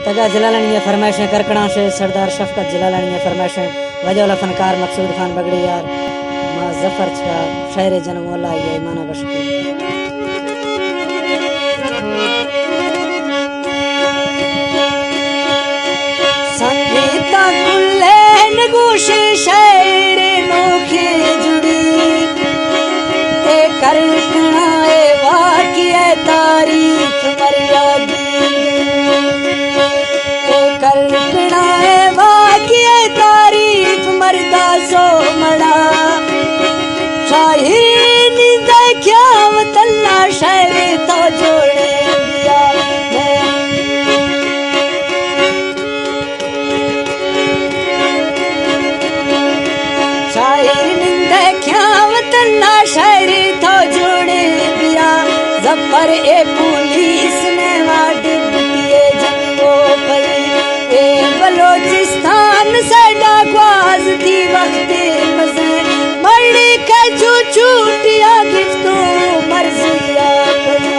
اگا جلالانی ءِ فرمائشیں کرکڑاں شے سردار شفقت جلالانی ءِ فرمائشیں وجہ والا فنکار مقصود خان بگڑی یار، ما ظفر چکا شاعر جنم مولا ءِ ایمانہ بشکو۔ سنگیتا کلین گوش شاعر نوکے جڑی، اے کرکنا اے واقعہ تعریف مریادی۔ اے کرکڑا اے واقعہ تعریف مردا سو مڑا۔ شاعر نندے کیا وطن نا شاعر تو جوڑے بیا۔ شاعر نندے کیا وطن نا شاعر تو جوڑے بیا۔ ظفر اے پولیس نے وا ڈبٹی اے جنگو پئی۔ اے بلوچستان سیڈا گواز دی وقت مزے۔ مڑ کے چو چوٹیا گفتو مرضیا پجا۔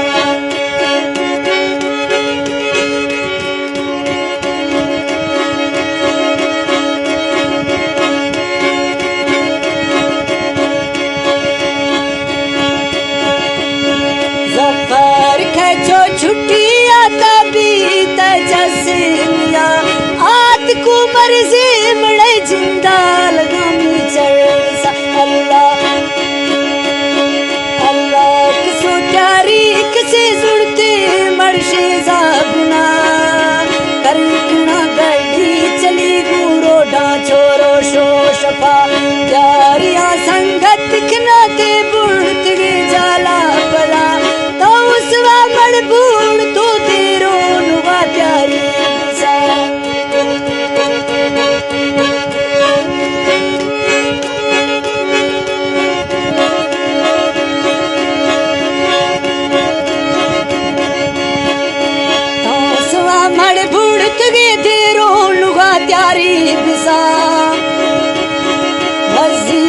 ظفر کچو چھٹی آتا بیت جسمیا، آت کو مرضی مڑے جندا لگامی چڑسا۔ اللہ اللہ کسو تیاری کسے زڑتے مرشے زابنا۔ کرکنا گڑی چلی گورو ڈانچورو شو شپا۔ تیاریاں سنگت کنا تے بڑت گے جالا پلا۔ تو سوا مڑ بوڑ تو دیرو نوا تیاری سا۔ تاسوا مڑ بوڑتگے دیرو لغا تیاری بزا۔ مزی،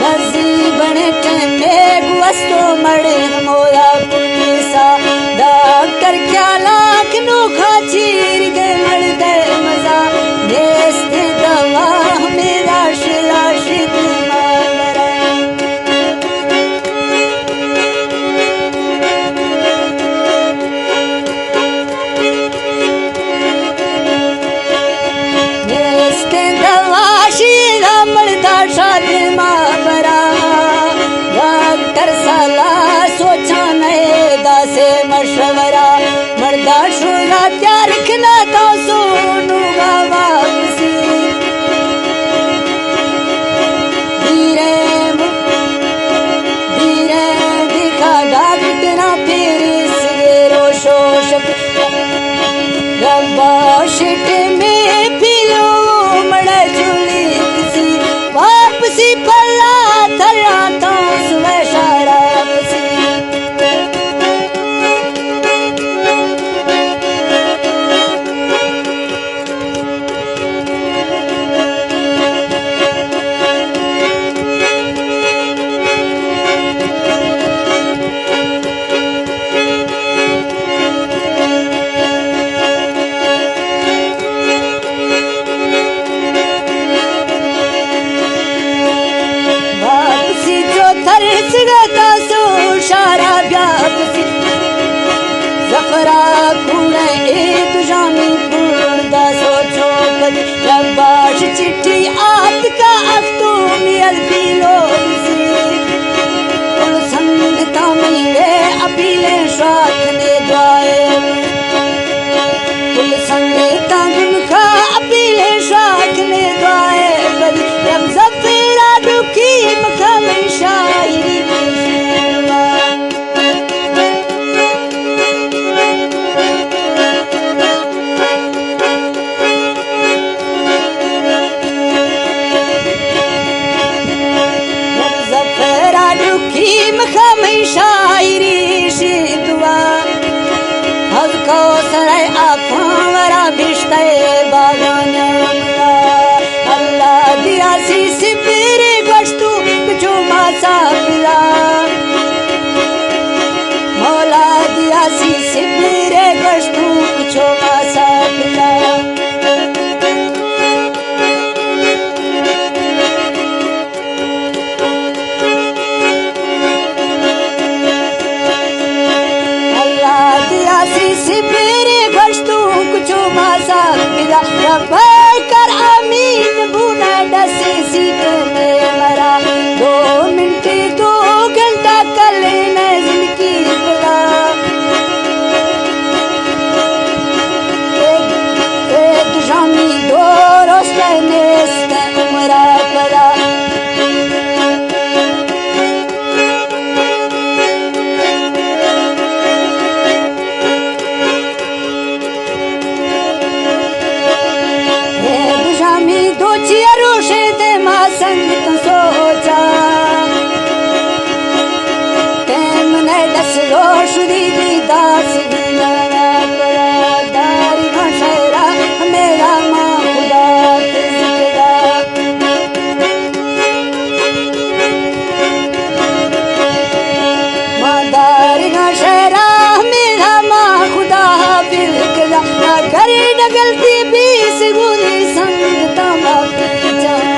مزی بنے ٹیمے گوستو مڑے ہمویا پولیسا۔ ڈاکٹر خیالا کنو کھا چیر دے مڑ دے مزا۔ نیست دوا ہمیں لاش لاش بیمار۔ نیستیں دوا شیرا مڑدا شاد ما برا۔ ڈاکٹر سالا سوچاں نئے داسے مشورہ۔ مڑدا شولا تیار کنا تا سونو گا واپسی۔ دیرے دیرے دیکھا ڈاکٹراں پیرس گے روشو شپ۔ ربا شٹ میں پیلو مڑا جولی کسی۔ واپسی پلا تھرا تاں سوے شارا پسی۔ واپسی جو ترس گتا سو شارا بیا پسی۔ ظفرا کوڑے اے تجامی کوڑ دا سوچو پد۔ رباش چٹھی آتکا اختو میل پیلو بسی۔ کل سنگتا میرے اپیلے شاک نے دعائے۔ کل سنگتا گنکا اپیلے شاک نے دعائے۔ بل رب زفیرا ڈکی مکمل شاعری پیشوا۔ ظفرا ڈکی مخم شاعری شی دعا۔ سنگت سوچا، ٹیم نے ڈس روش دی دی داس دی نانا پرا، داری ماں شہرا میرا ماں خدا تزکدا۔ ماں داری ماں شہرا میرا ماں خدا بلکدا، اگر نہ غلطی بیس گوری سنگتا معافی چاہاں۔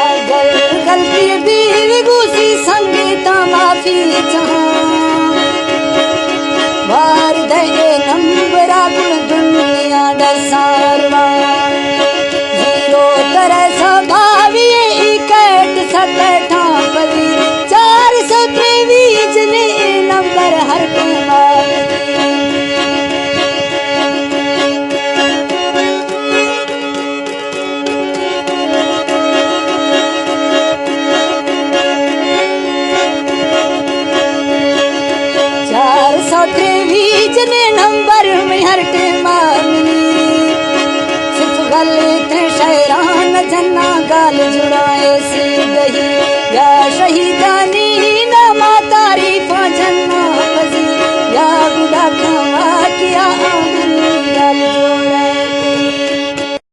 اگر غلطی بیوی گوسی سنگتا معافی چاہاں۔ وار دے نمبرا گل دنیا ڈساروا۔ زیرو ترے سو باوی اکیٹ ستٹھاں پوی۔ چار سو تریوی جنے نمبر ہر ٹائم آوی۔ چار سو تریوی جنے نمبر میں ہر ٹائم آوی۔ صرف غلط شہران جنا گال جڑائے سی دہی یا شہیدانی